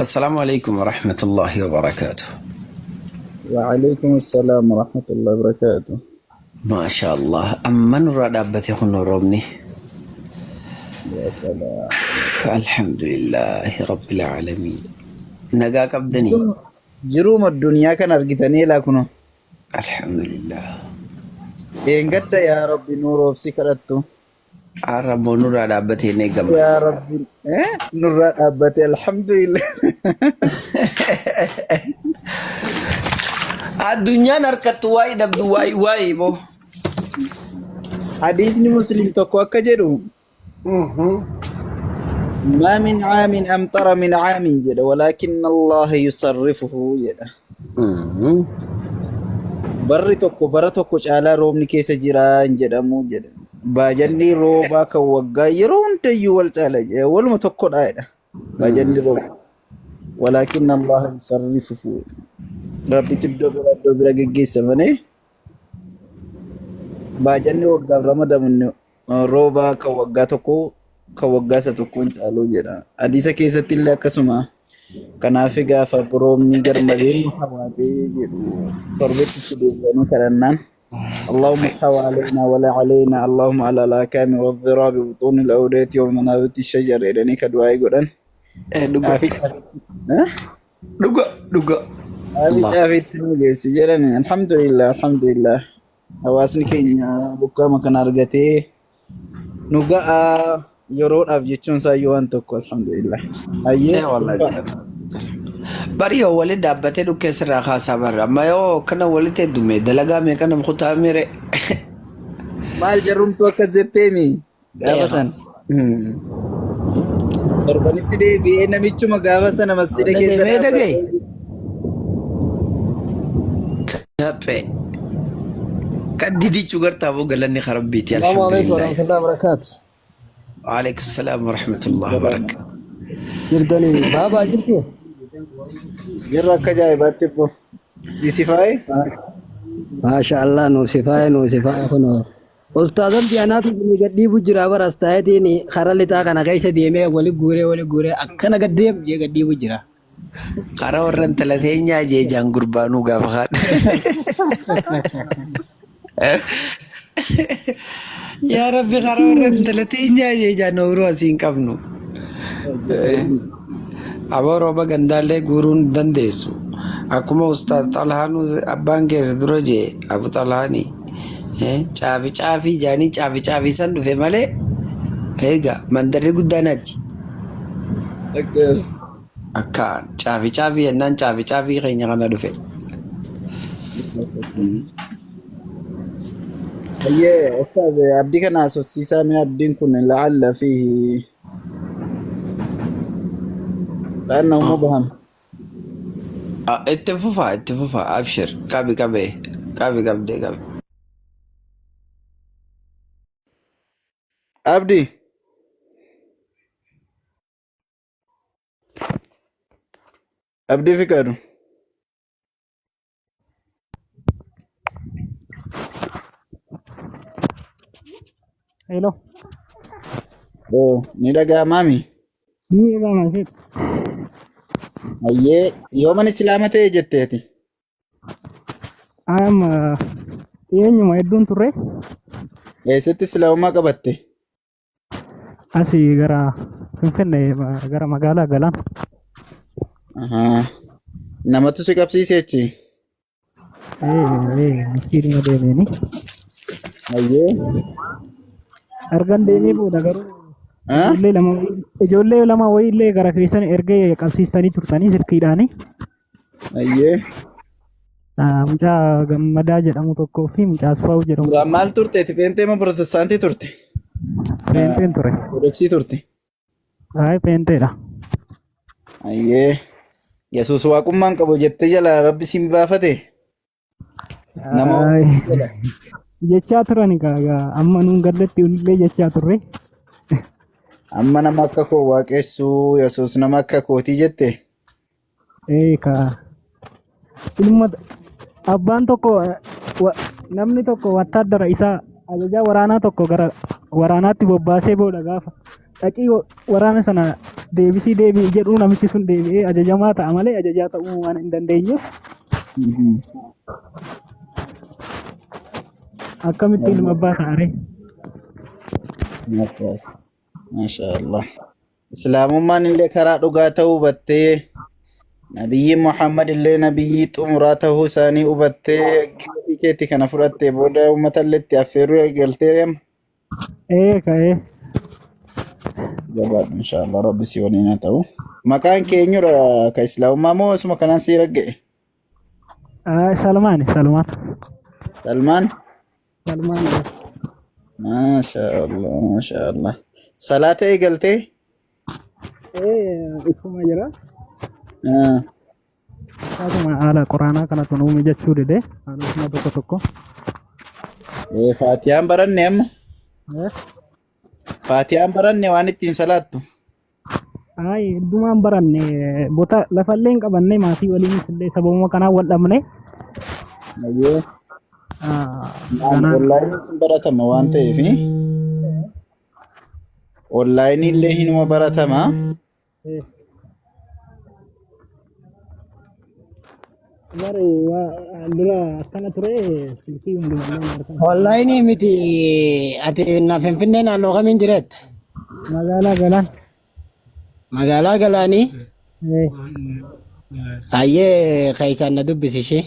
Assalaamu alaikum warahmatullahi wabarakaatuh. Wa'alaikum assalam warahmatullahi wabarakatuh. Maasha Allah. Amma nurraa dhaabbate kun roobni. Yaa salaam. Alhamdulillahi rabbil aalamiin. Nagaa qabdanii? Jiruuma addunyaa kana argitanii laa kunoo. Alhamdulillah. Dheengadda yaa Rabbi nuu roobsi kadhattu. Har'a immoo nurraa dhaabbatee hin eegamu. Yaa Rabbi nurraa dhaabbate alhamdulillah. Addunyaan harkattu waa'ee dhabdu waa'ee waa'ee moo. Hadiisni Muslim tokko akka jedhu maa min caamin amxara min caamin jedha walaakin Allah yusarrifuhu jedha. Barri tokko bara tokko caalaa roobni keessa jira hin jedhamu jedha. Baajanni roobaa kan waggaa yeroo hundayyuu wal caala jedha. Waluma tokkodha jedha. Baajanni roobaa. Walaakin Allah yusarrifuhu. Rabbitu iddoo bira iddoo bira geggeessa malee baajanni waggaaf ramadamu inni roobaa kan waggaa tokko kan waggaa isa tokko hin caalu jedha. Hadiisa keessatti illee akkasuma. Kanaaf gaafa roobni garmalee nu hawaatee jedhu torbetti itti deebi'anii kadhannaan. اللهم حوالينا ولا علينا اللهم على الآكام والضراب بطون الأودية ومنابت الشجر إلى كدعاء قرآن Dhuga عافية dhuga dhuga. عافية Allah. عافية نوجس جلنا الحمد لله الحمد لله hawaasni keenya bukkaama kana argatee nu ga'a yeroodhaaf jechuun isaayyuu waan tokko alhamdulillah. Hayyee Eh wallahi. ulfaadha. Bari yoo walitti dhaabbatee dhukkee sirraa kaasaa barra. Amma yoo kana walitti heddume dalagaa meeqa nam kutaa mire. Maal jarrumtuu akkas jetteemi gaafa sana. Torbanitti deebi'ee namichuma gaafa sana masjida keessa Dhaga'e dhaga'e. dhaabbatee Taphee. Kan didichuu gartaa boo galanni karabbiiti السلام عليكم alhamdulillah. ورحمة الله وبركاته. Waalaikum salaam warahmatullahi wabarakatuh. Jirtanii baabaa jirtu? jirra akka ajaa'ibaatti obbo. Siisifaa'ee Maasha Allah nu sifaa'e nu sifaa'e kunoo. Ustaazan anaatu isin gad dhiibu jira bara astaayetiin karaa lixaa kana keessa deemee wali guuree wali guuree akkana gad deem jee gad dhiibu jira. Karaa warra intala teenyaa jee jaan gurbaanuu gaafa haadha. Yaa Rabbi karaa warra intala teenyaa jee jaan ooyiruu asii hin qabnu. Aboo rooba gandaallee guuruu hin dandeessu. Akkuma Ustaaz Xalhaanuu abbaan keessa dura jee Abu Xalhaanii caafi caafii jaanii caafi caafii san dhufe malee eega mandarri guddaan achi. Akkas. Akka caafi caafii jennaan caafi caafii keenya kana dhufe. Hayyee ustaaz abdii kana haasofsiisaa mee abdiin kun la'alla fiihi la'annahu mubham. Itti fufaa itti fufaa abshir qabi qabee qabi qabdee qabi. Abdii. Abdii Fiqaadu. Hello. Oo, ni dhaga'amaami. Ni dhaga'ama ishee. Hayyee yoo mana islaama ta'e jetteeti. I am dhiyeenyuma hedduun turre Eessatti islaamummaa qabatte? asii gara Finfinnee gara magaalaa Galaan. Ahaa. Namatu si qabsiise achi. Ee masjiiduma deemeeni. Hayyee. Ergan deemee booda garuu Ah? ijoollee lama wayiillee gara keessan ergee qabsiistanii turtanii silkiidhaani. Hayyee. Mucaa Gammadaa jedhamu tokkoo fi mucaa Asfaawu jedhamu Duraan tokko. maal turte? Ati Pheenxee moo Pirotestaantii turte? Pheenxeen ture. Ortodoksii turte. Ay pheenxeedha. Hayyee. Yesuus waaqummaan qabu jettee jala rabbi siin baafate. Nama Ay, jala. jechaa turan egaa amma nuun galletti illee jechaa turre. Amma nama akka koo waaqessuu Yesuus nama akka kootii jette. Ee ka ilma abbaan tokko namni tokko wattaaddara isaa ajajaa waraanaa tokko gara waraanaatti bobbaasee booda gaafa Dhaqii waraana sana deebisii deebi'i jedhu namichi sun deebi'ee ajajamaa ta'a malee ajajaa ta'uu waan hin dandeenyeef akkamitti ilma abbaa ta'a ree? Akkas. Maashaallah. Islaamummaan illee karaa dhugaa ta'uu hubattee nabiyyi Muhammad illee nabiyyii xumuraa ta'uu isaanii hubattee ofii keetti kana fudhattee booda uummata illee itti affeeruu eegaltee deema. Ee ka'ee. Jabaadhu inshaallah rabbi si waliin haa ta'u. Maqaan kee eenyudha ka islaamummaa moo isuma kanaan si ragga'e? Salmaan Salmaan. Salmaan? Salmaan. Maashaallah maashaallah. Salaata eegaltee? Ee ittuma jira. Ah. Akkasuma haala quraanaa kanatu nuu mijachuu dide haalotuma tokko tokko. Ee, Faatiyaan baranne amma. Eh? Faatiyaan baranne waan ittiin salaattu. Ay heddumaan baranne bota lafallee hin qabanne maatii waliinis illee sababuma kanaan wal dhabne. Ayyee. Ah, Naan Kanaan onlaayiniin sun baratama waan ta'eef. Onlaayinii illee hinuma baratama. Eh, Bari waa dura akkana ture silkii hundumallee na harkaa. Onlaayinii miti ati na Finfinnee naannoo kamiin jiraatte? Magaalaa Galaan. Magaalaa Galaanii? Eh, Hayyee keessaan na dubbisi ishee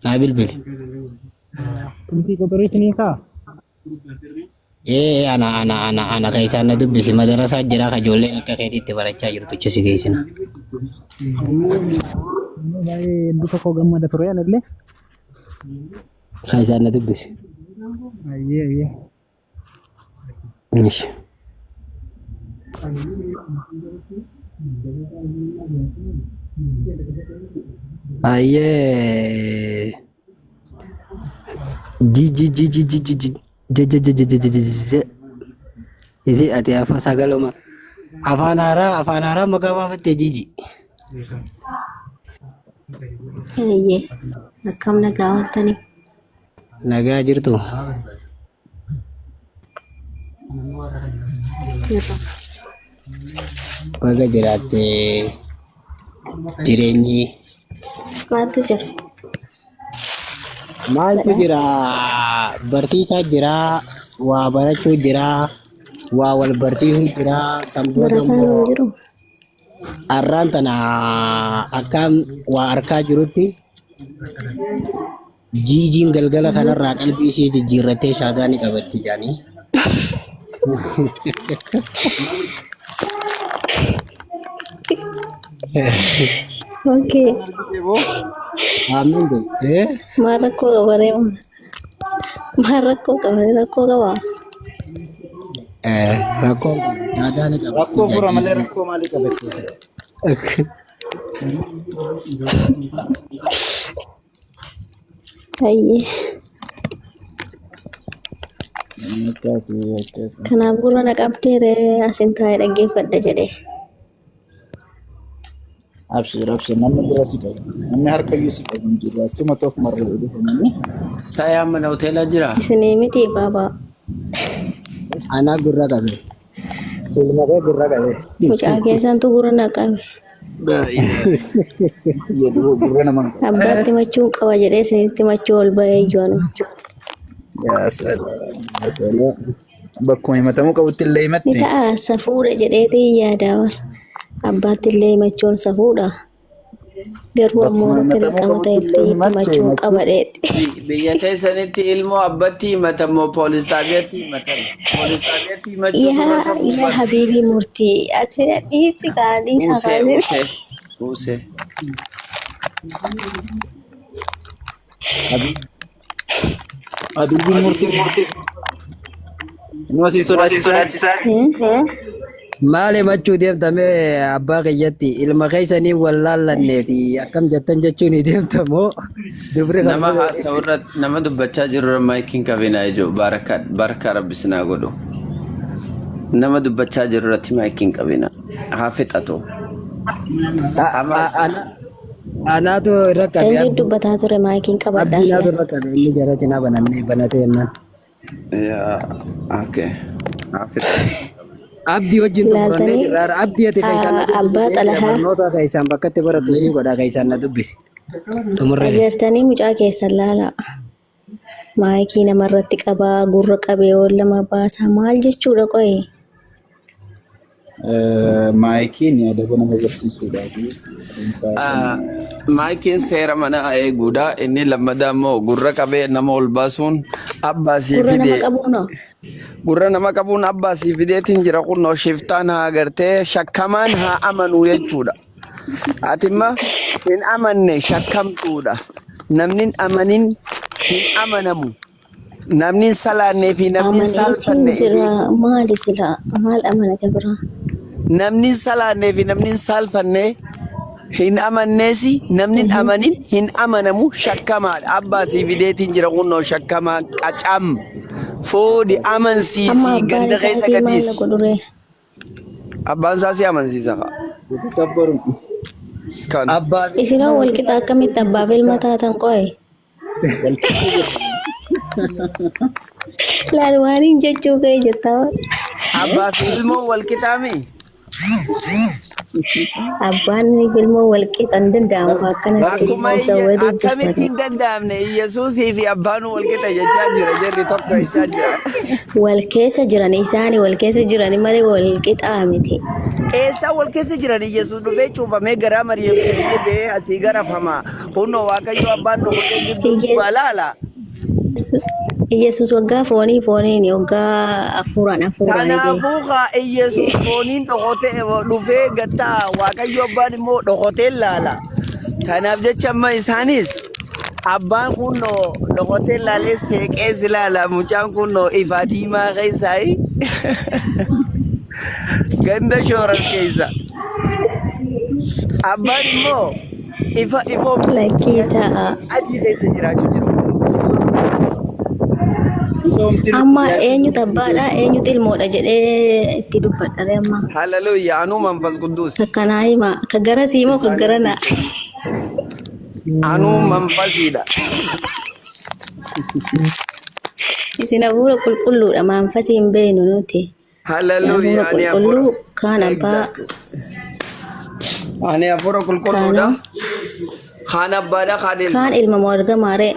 naa bilbili. Silkii qoxorii isinii kaa? Ee ana ana ana ana keessaan na dubbisi madarasaa jira ka ijoolleen akka keetiitti barachaa jirtu si geessina. Inni baay'ee hedduu tokko gammada ture anillee. Keessaan na dubbisi. Ayyee ayyee. Ishi. Hayyee. G G G G G G G J J J J J J J J Isi ati afa sagaluma afaan haaraa afaan haaraa maqaa baafatte Jiji. Eeyyee, akkam nagaa ooltanii? Nagaa jirtu. Jirra. Baga jiraatte jireenyi. Maaltu jira? Maaltu Badhaasa. jira? Barsiisaa jira, waa barachuu jira, waa wal barsiisuu jira, san booda Barataan hin immoo jiru. arraan tana akkaan waa arkaa jirutti jiijiin galgala kanarraa qalbii ishee jijjiirrattee shaadaa ni qabatti jedhanii. Okay. Amiin jedhe. Eh? Maal rakkoo qaba ree? Maal rakkoo qaba? Rakkoo qaba? Eh, rakkoo shaadaa ni qabatti Rakkoo fura malee jedhanii. rakkoo maalii qabatte? Hayyee. Akkasi akkasi. Kanaaf gurra na qabdee ree asin taa'ee dhaggeeffadha jedhee. Abshir abshir namni bira si qabu. Namni harkayyuu si qabu hin jiru. Asuma toof marree dhufe malee. Sayaa mana hoteelaa jira. Isinii miti baabaa. Anaa gurra qabe. Ilma kee gurra qabe. Mucaa keessantu gurra na qabe. Jedhu gurra nama hin qabu. Abbaatti machuun qaba jedhee isinitti machuu ol ba'ee iyyuu anuu. Yaa salaam yaa salaam. Bakkuma himatamuu qabutti illee Ni himatte. ta'a safuudha jedheetii yaadaa bar. Abbaatti illee himachuun safuudha. Garuu ammoo Bakkuma bakka himatamuu dirqama qabutti ta'etti illee itti himatte machuun himachuun. qaba dheetti. Biyya keessanitti ilmoo abbatti himatan moo poolis xaabiyaatti himatan? Poolis xaabiyaatti himachuutu irra Yaa safuu yaa bara. habiibii murtii ati dhiisi kaa dhiisa Uusee kaa uusee uusee. Abiyyuun murtii. Inni si sodaachisaa. Maali machuu deemtamee abbaa kiyyatti ilma keessanii wallaallanneeti akkam jettan jechuun ni deemtamoo dubri Nama kan haasa'u irratti nama dubbachaa jiru irra maayikiin qabinaa ijoo baarakaa barakaa rabbi sinaa godhu. Nama dubbachaa jiru irratti maayikiin qabinaa. Haa fixatu. Hamaa anaatu irra qabe Eenyu abdii dubbataa ture maayikiin qabadhaa abdii naatu sila. irra qabe inni jara cinaa banannee banatee jennaan. Yaa okay. Haa fixatu. Abdii wajjin xumurannee Laaltanii jirra. Abdii ati keessaan na dubbisi abbaa jedhee jira. xalahaa Barnoota keessaan bakka itti barattu sii godha keessaan na dubbisi. Xumurree jira. agartanii mucaa keessan laalaa. Maayikii namarratti qabaa gurra qabee ol lama baasaa maal jechuudha qo'ee? Maayikiin adaba nama barsiisuudhaaf barumsaa sana. Maayikiin seera manaa eeguudha. Inni lammadaa immoo gurra qabee nama ol baasuun abbaa sii Gurra nama fide. qabuunoo? Gurra nama qabuun abbaa sii fideetiin jira kunnoo shiftaan haa agartee shakkamaan haa amanuu jechuudha. Ati imma hin amanne shakkamtuudha. Namni hin amanin hin amanamu. Namni hin salaannee fi namni hin Amaneetiin saalfanne jira maali silaa maal amanata biraa? Namni hin salaannee fi namni hin saalfanne hin amanneesi namni hin amanin hin amanamu shakkamaadha. Abbaa sii fideetiin jira kunnoo shakkamaa qacam. Fuudhi Amma amansiisii abbaan ganda keessa isaatii maal na gadhiisi. godhuree? Abbaan isaa si amansiisa kaa. Yatakabaru. Kan. Abbaa fi Isinoo ilma walqixa akkamitti abbaaf ilma taatan qo'e? Wal qixxee jirra. Laal waaniin jechuu ka'e jettaa. Abbaa fi ilmoo wal qixaami. Abbaan ilmoo wal qixa hin danda'amu akkanatti Akkuma shawwaduu akkamitti jirtani. hin danda'amne Iyyasuusii fi abbaan wal qixa jechaa jira jarri tokko jechaa jira. Wal keessa jiran isaani wal keessa jiran malee wal qixaa miti. Eessaa wal keessa jiran Iyyasuus dhufee cuuphamee garaa Mariyeem seenee ba'ee asii garafama. Kunoo Waaqayyo abbaan dhokotee gidduu duubaa laala. Iyyasuus waggaa foonii fooniin waggaa hafuuraan hafuuraan bee. Kanaafuu kaa Iyyasuus fooniin dhokotee dhufee gattaa Waaqayyo abbaan immoo dhokotee laala. Kanaaf jecha amma isaanis abbaan kunoo dhokotee laalee seeqee si laala mucaan kunoo ifaa diimaa keessaa ganda shooran keessa. Abbaan immoo ifa ifoomti Lakkii ta'a. adii keessa jiraachuu jira. Ifoomti nutti Amma dhiyaachuu eenyutu abbaadha eenyutu ilmoodha jedhee itti dubbadha amma. Hallelujah anuu manfas qudduus. Kakkanaa hima ka gara sii moo ka Isaan gara na. Anuu manfasiidha. Isin hafuura qulqulluudha maanfasii hin beeknu nuti. Isin hafuura Hallelujah ani hafuura. qulqulluu kaan abbaa Exactly. Ani hafuura qulqulluudha. kaanoo Kaan abbaadha kaan ilma. kaan ilma moo argamaaree.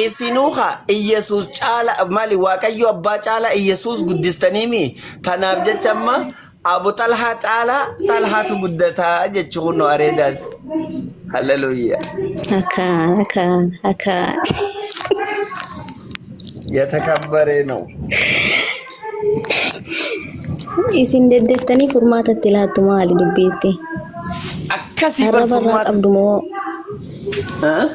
Isinuu kaa Iyyasuus caala maali Waaqayyo abbaa caala Iyyasuus guddistaniimi tanaaf jecha amma Abu Xalhaa caalaa Xalhaatu guddataa jechuu kunoo areedaas. Hallelujah. Akkaan akkaan akkaan. Yatakabbare ነው. Isin deddeeftanii furmaatatti laattu maali dubbiitti? Akkasii bar Arraba irraa furmaata. qabdu moo Ah?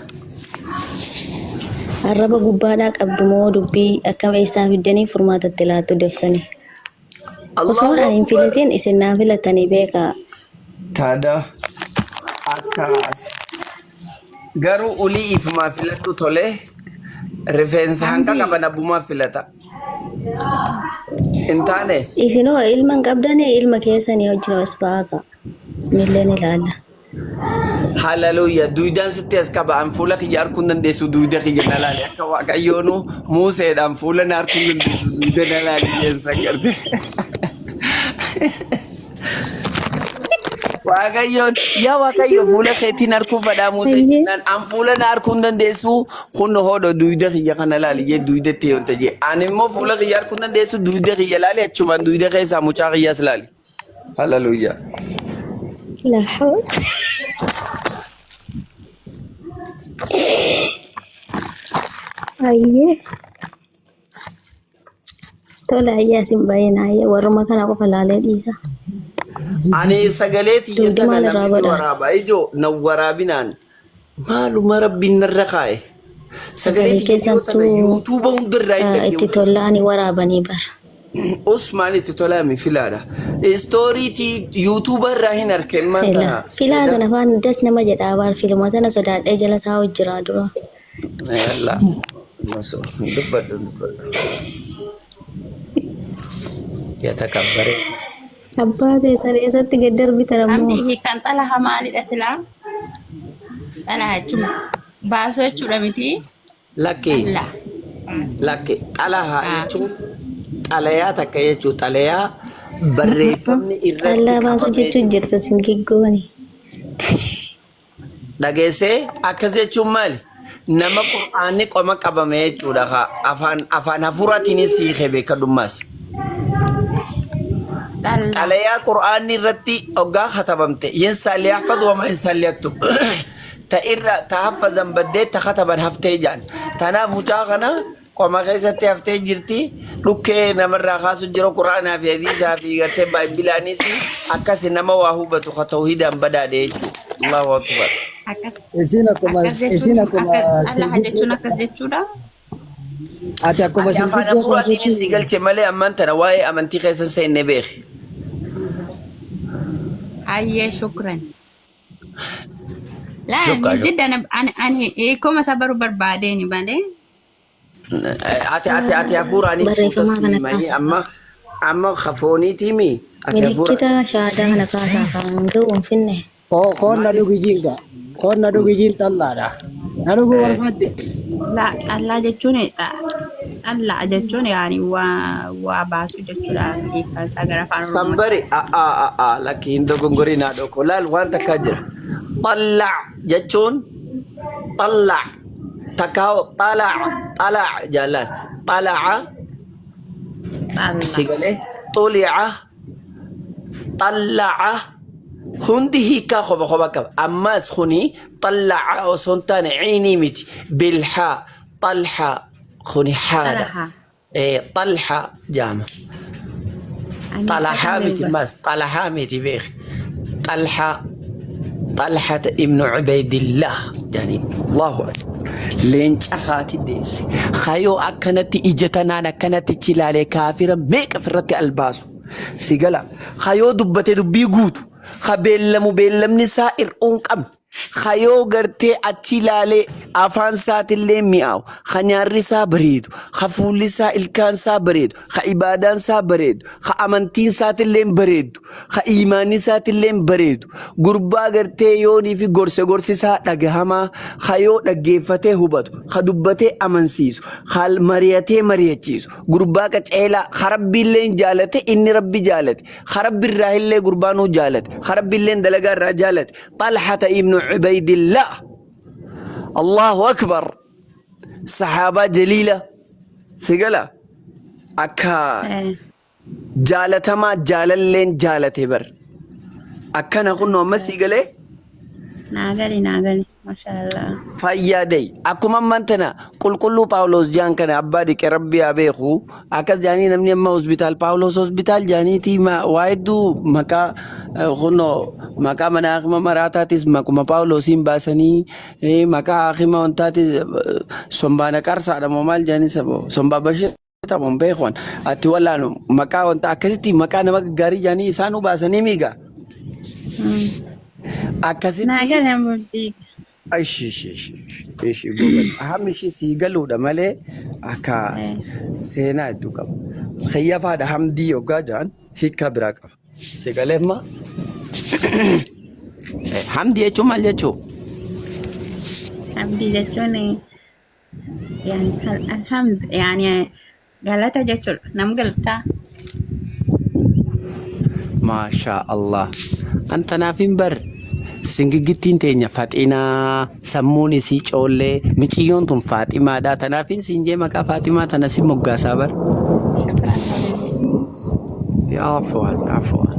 arraba gubbaadhaa qabdu moo dubbii akkam eessaa fiddanii furmaatatti laattu deeftanii? Osoon Allahu ani hin Akbar. filatin isin naa filattanii beekaa. Taada akkas. Garuu ulii ifumaa filadhu tole rifeensa hanqa Hamdi qaban abbumaa filata. Hin taane Isinoo ilma hin qabdanii ilma keessanii wajjin os ba'aa Isinillee ni ilaalla. Hallelujah. Duydaan sitti as qaba. An fuula kiyya arguu hin dandeessu duyda kiyya na laali. Akka Waaqayyoonu Museedhaan fuula na arguu hin dandeessu duyda na laali jeensa garte. Waaqayyoon yaa Waaqayyo fuula keetiin arguu fadhaa Musee Ayyee. jennaan an fuula na arguu hin dandeessu kun hodho duyda kiyya kana laali jee duyda itti yoonta jee. Ani immoo fuula kiyya arguu hin dandeessu duyda kiyya laali achumaan duyda keessaa mucaa kiyyaas laali. Hallelujah. Laa hawla. Ayyee. Tola ayyee asin baay'ina ayyee warruma kana qofa laalee dhiisa. Ani sagalee tiyya Dugdi tana maal irraa namni ni godha? waraaba. Ijoo na waraabinaan maaluma rabbiin narra kaa'e. Sagalee Sagalee tiyya dhiyoo tana keessattuu yuutuuba hundarraa hin itti dhaggeeffatu. tollaanii waraabanii bara. Usmaan itti tolaami filaadha. Istooriitii yuutuuba irraa hin arke immaan Ela tana. filaa Eda. tana afaan das nama jedhaa baar filuma tana sodaadhee jala taa'u jira dura. Yalla. Masoo dubbadhu dubbadhu. Yatakabbare. Abbaa teessan eessatti gad darbitan Hamdi ammoo. hiikan xalaha maalidha silaa? Xalaha jechuun baasuu jechuudha miti. Lakkee. Xalla. Lakke xalahaa Ah. jechuun xalayaa takka jechuun xalayaa Barreeffamni irratti Xallaa baasuu qabamee jechuun jiru. jirta singiggooni. Dhageessee akkas jechuun maali? Nama qur'aanni qoma qabame jechuudha. Haa afaan afaan hafuuraatiinis hiike beekadhummaas. Xallaa. Xalayaa qur'aanni irratti hoggaa katabamte yinsaan liyahfadu wama yinsaan liyaktu. Ta irra ta haffazan baddee ta kataban haftee jaan. Tanaaf mucaa kana qoma keessatti haftee jirti. Dhukkee namarraa kaasu jiru qur'aanaa fi hadiisaa fi gartee baayibilaanis akkasi nama waa hubatu ka tawhiidaan badhaadhe jechuudha. Allahu akbar. Akkas Isiin akkuma akkas jechuun isiin akkuma akka xallaha jechuun singiggoo akkas jechuudha. ati akkuma Ati afaan singiggoo hafuuraatiin si taatetti galche malee ammaan tana waa'ee amantii keessan seenne beeki. Hayyee shukran. Laa Shukka min shukka. jidda ani ani hiikoma isaa baruu barbaadeen malee. Ati ati ati hafuuraanis suuta Barreeffamaa kana siimanii kaasaa. amma amma kafooniitiimi ati Milikkita hafuuraanis. shaadaa kana kaasaa kan ga'u hin finne. Koon na dhugi jiinga. Koon na dhugi jiin xallaadha. Na dhuguu barbaadde. Laa xallaa jechuun xallaa jechuun yaani waa waa baasuu jechuudha hiikkaan isaa gara afaan Oromootti. Sambari a a a a lakki hin dogongorin haadha koo laal waan takkaa jira. Xallaa jechuun xallaa takkaa xalaa xalaa jaallaan xalaa Xallaa. sigalee xulica xallaca hundi hiikaa qofa qofa qaba. Ammas kuni xallaca osoo hin taane ciinii miti bilhaa xalhaa kuni haadha. Xalahaa. Xalhaa jaama. Ani Xalahaa akkasan miti beeku. mas xalahaa miti beeki. Xalhaa Xalhata ibnu Ubaydillah jedhaniin. Allahu akbar. Leenca haati deesse. Kayoo akkanatti ija tanaan akkanatti chilaalee kaafira meeqa ofirratti albaasu. Si gala. Kayoo dubbate dubbii guutu. Ka beellamu beellamni isaa hir'uu hin qabne. Ka yoo gartee achi ilaalee afaan isaatillee mi'aawu, ka nyaarri isaa bareedu, ka fuulli isaa ilkaan isaa bareedu, ka ibaadaan isaa bareedu, ka amantiin isaatillee bareedu, ka iimaanni isaatillee bareedu, gurbaa gartee yoonii fi gorse gorsi isaa dhagahamaa, ka yoo dhaggeeffatee hubatu, ka dubbatee amansiisu, ka mari'atee mari'achiisu, gurbaa qaceelaa, ka rabbiillee jaalate inni rabbi jaalate, ka rabbi irraa illee gurbaanuu jaalate, ka rabbiillee dalagaa irraa jaalate, Xalhata ibnu Ubaydillah. Allahu akbar. Sahaabaa jaliila. Sigala akka jaalatamaa jaalalleen jaalate bar. Akkana kunoo amma sii galee Naa gali naa gali. Mashaallah. Fayyaa da'i. Akkuma ammaan tana qulqulluu Phaawulos jaan kana abbaa dhiqe rabbi haa beeku. Akkas jaanii namni amma hospitaal Phaawulos hospitaal jaaniitii waa hedduu maqaa kunoo maqaa mana haakima maraataatis maquma Phaawulosiin baasanii maqaa haakima wantaatis sombaana qarsaadha moo maal jaanii sombaa bashee tamoon beekuun ati wallaanu maqaa wanta akkasitti maqaa nama gaggaarii jaanii isaanuu baasanii miigaa. Naa Akkasitti gali amma Ishi ishi ishi ishi gobas. Hammi ishii sii galuudha malee akka seenaa hedduu qaba. Kiyyafaadha hamdii yoggaa ja'an hiikkaa biraa qaba. Si galee amma hamdii jechuun maal jechuu? Hamdii jechuun yani alhamd yani galata jechuudha. Nam galataa. Maashaa Allah. An tanaaf hin bar. Singigittiin teenya faxinaa sammuun isii coollee miciyyoon tun Faaximaadha. Tanaaf hin siin jee maqaa Faaximaa tana si moggaasaa bar. Shukran habibi. Yaa afuwaan afuwaan.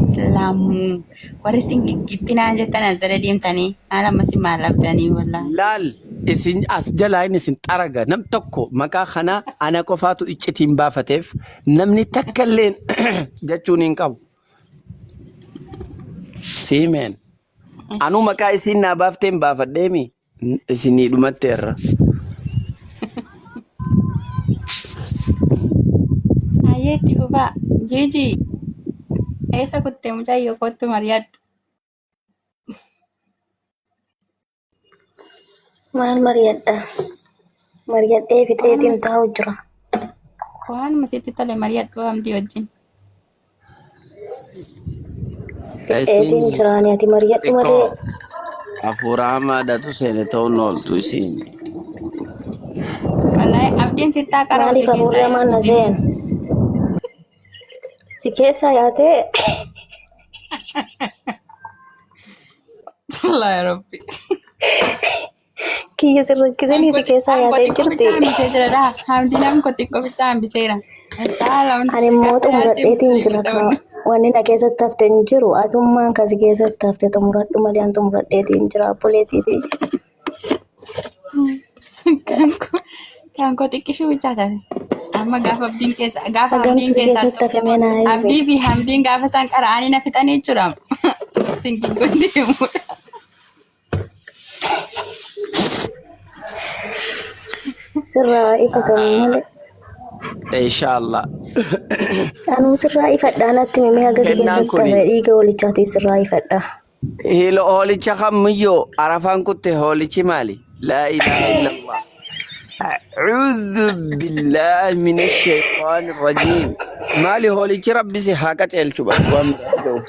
Islaamuu. Warri isin giggittinaa jettan as jala deemtanii maal amma isin maal dhabdanii wallaahi. Laal isin as jalaa inni isin xaraga nam tokko maqaa kana ana qofaatu iccitiin baafateef namni takka illeen jechuun hin qabu. Siimeen. Anuu maqaa isiin naa baafteen baafadheemi isinii dhumatteerra. Hayyee itti fufaa. Jiiji eessa kuttee mucayyoo kottu mari'adhu. Maal mari'adha? Mari'adhee fixeetiin taa'u jira. Waanuma sitti tole mari'adhu Hamdii wajjin. Fixeetiin Isin jiraani ati mari'adhu xiqqoo malee. hafuura hamaadhatu seene ta'uun ooltu isin. Wallaahi abdiin sittaa qara'u si Maaliif hafuurri keessaa hamaan na isin. seen? Si keessaa yaatee Allah ya Rabbi. kiyya si rakkisanii si keessaa Kan yaatee xiqqoo jirti. bicha hambisee jira dha. Hamdiin am koo xiqqoo bicha hambiseera. Haala hundi Ani ishee immoo gaafa yaadde xumuradheetiin musliima jira ta'uun. kaa. Wanni na keessatti hafte hin jiru. Atummaan kasi keessatti hafte xumuradhu malee an xumuradheetiin jira obboleettiitii. Kan koo xiqqishuu bicha tafe. Amma gaafa abdiin keessa gaafa Hagamtu abdiin si keessaa keessatti hafe mee naa himi. abdii fi hamdiin gaafa isaan qara'anii na fixanii jechuudha. Singiggoon deemudha. Sirraa ifatamu malee. Inshaallah. Anuu sirraa ifadhaa natti mimee haga si Kennaan keessatti kuni hafe dhiiga walichaatii sirraa ifadhaa. Hilo hoolicha kammiyyoo arafaan kutte hoolichi maali? Laa ilaaha illallah. A'uudhu billaahi mina shaytaani rajiim. Maali hoolichi rabbisi haa qaceelchu bas waan biraa hin qabu.